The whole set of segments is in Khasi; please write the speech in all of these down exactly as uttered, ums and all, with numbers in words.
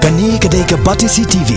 Kane ka dei ka Batesi T V,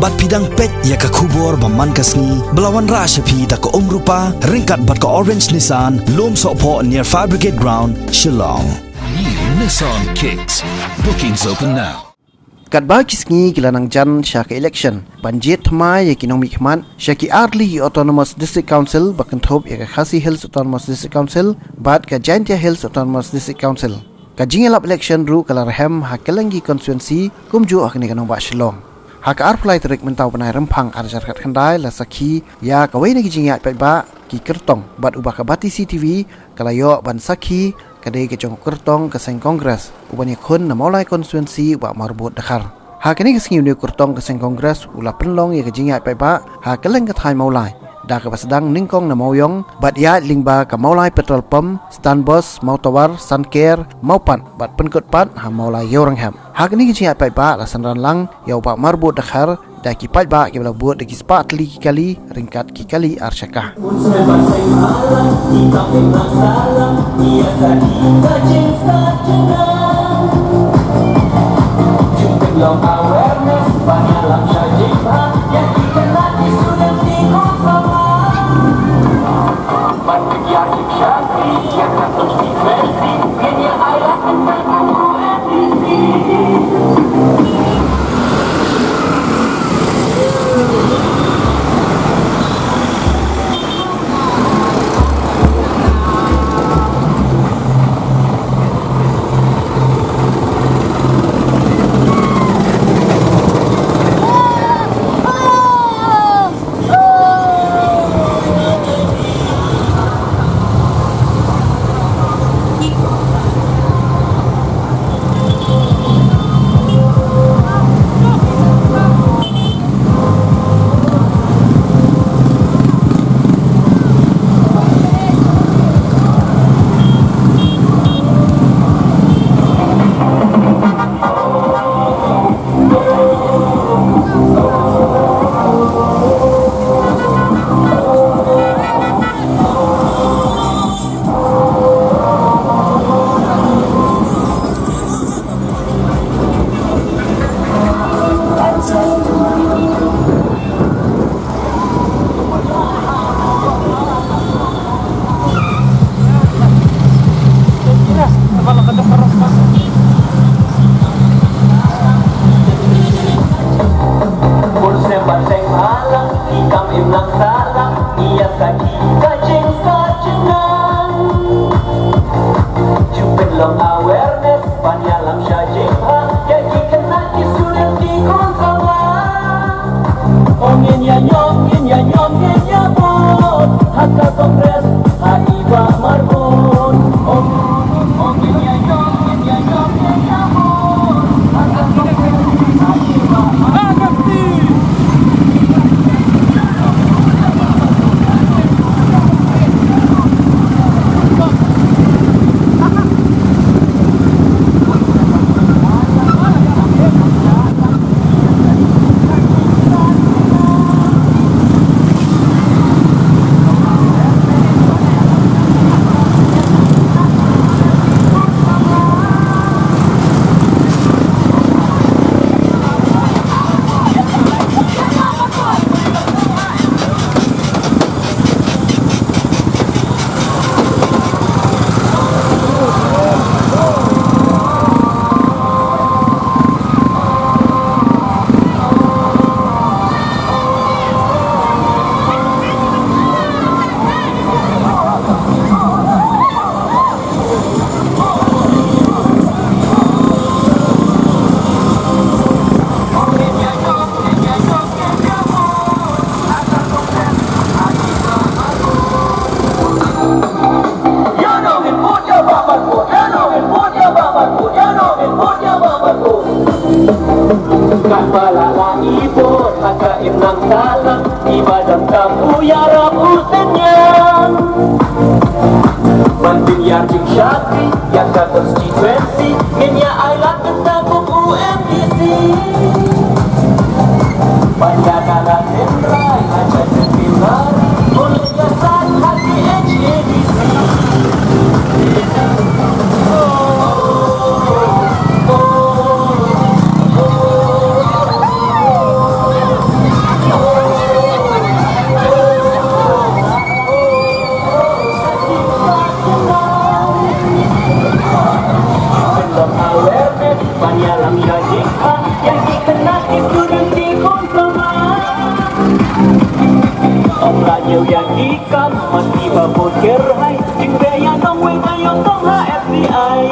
bad phi dang peit ïa ka khubor ba man ka sngi, ba la wanrah sha phi da ka Umrupa, ryngkat bad ka Orange Nissan, Lumsohphoh near Fire Brigade Ground, Shillong. New Nissan Kicks. Bookings open now. Katba ki sngi ki la nang jan sha ka election, ban jied thymmai ïa ki nongmihkhmat sha ki artylli ki Autonomous District Council ba kynthup ïa ka Khasi Hills Autonomous District Council bad ka Jaintia Hills Autonomous District Council. Ka jingïalap election ruh ka la rhem ha kylleng ki constituency kumjuh ha kane ka nongbah Shillong. Ha ka arphew lai tarik mynta u bnai Rymphang arhajar khatkhyndai la sakhi ïa kawei na ki jingïaid paidbah ki kyrtong bad uba ka Batesi T V ka la ïoh ban sakhi ka dei ka jong u kyrtong ka seng Congress uban ïakhun na Mawlai constituency u Bah Marbud Dkhar. Ha kane ka sngi une u kyrtong ka seng Congress u la pynlong ïa ka jingïaid paidbah ha kylleng ka thaiñ Mawlai da kaba sdang nyngkong na Mawiong bad ïaid lyngba ka Mawlai Petrol Pump, Stand Bus, Mawtawar, Sandker, Mawpat bad pynkut pat ha Mawlai Ïewrynghep. Ha kane ka jingïaid paidbah la synran lang ïa u Bah Marbud Dkhar da ki paidbah kiba la bud da ki spah tylli ki kali ryngkat ki kali arshaka. Ban ïalam sha jingpang ïa ki khynnah ki student ki khun samla. Ong ngin ïa ñiong, ngin ïa ñiong, ngin ïa bud ha ka Congress ha i Bah Marbud. Ong, ong ngin ïa ñiong, ngin ïa ñiong, ngin ïa bud ha ka Congress ha i Bah Marbud. Katba la la i bor ha ka imlang sahlang, i ba dang tam u ïarap u synñiang. Ban pynïar jingshakri ïa ka constituency, ngin ïa ai lad mynta kum u M D C. Ban ïa ka la tynrai ha ka jingpynlari, bun ïa sat ha ki H A D C. Ïa ki khynnah ki student ki khun samla. Ong la ñiew ïa ki kam ma ki ba bun ker hai. Jingbeh ïa nongwei ba ïoh tong ha F D I.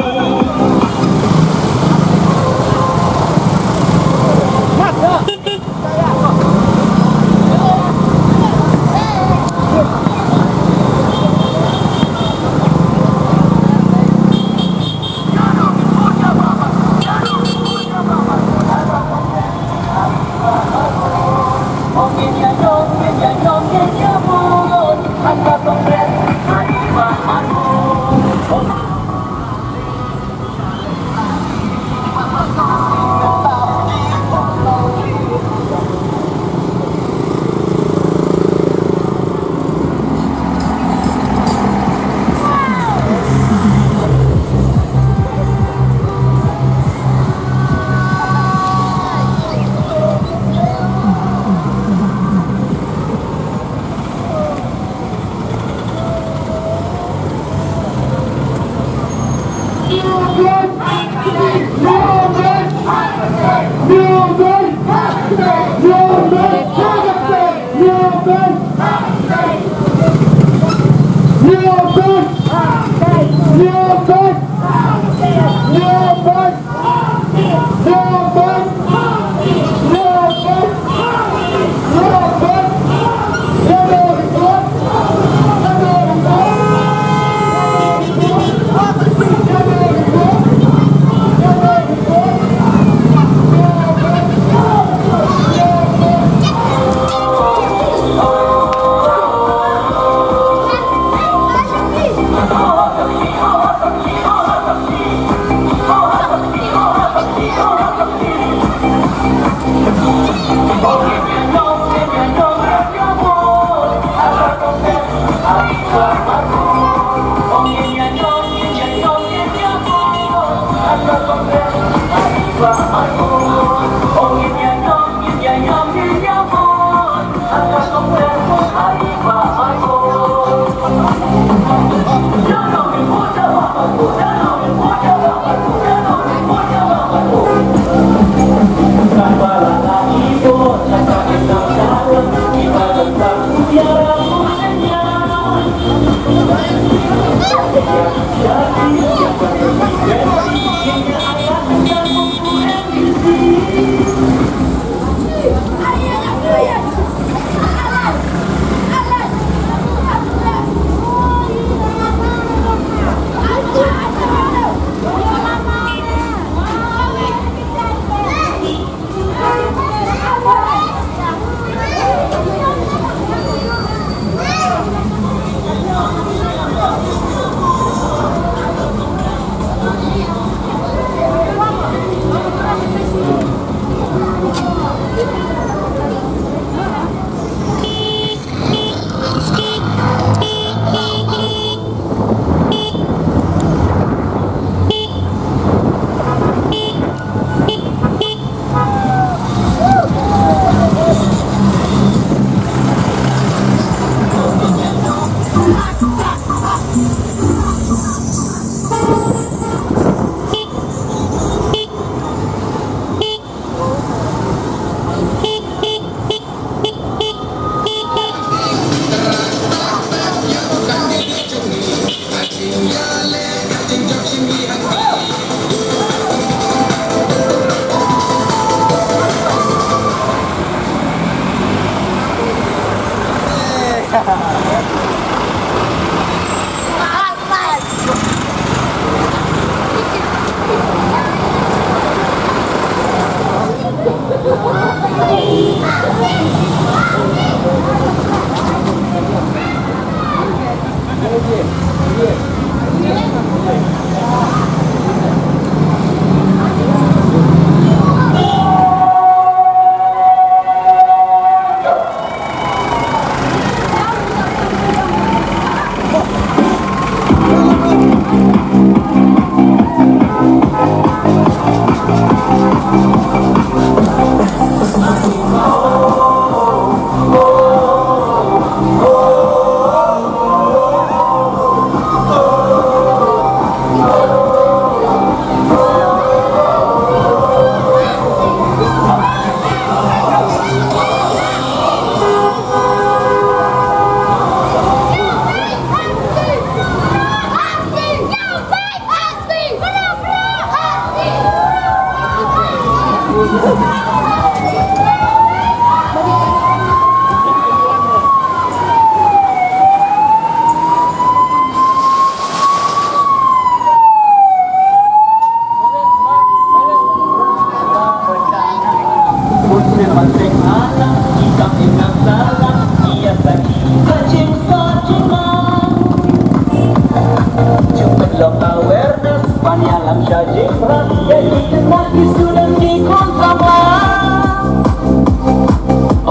Ban ïalam sha jingpang ïa ki khynnah ki student ki khun samla.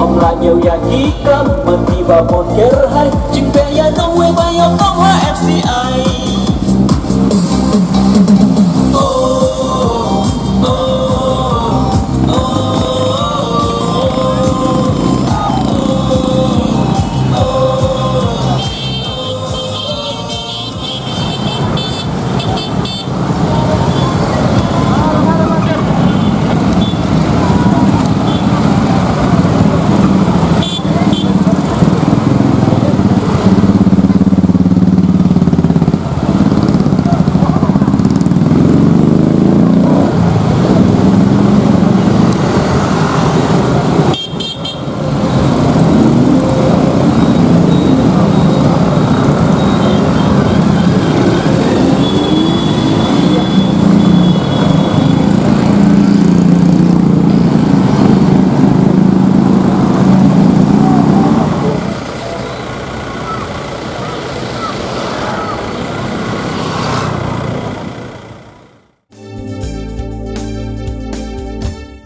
Ym lah ñiew ïa ki kam, ma ki ba bun kyrhai, jingpynïaid nongwei ba ïoh tong ha F C I.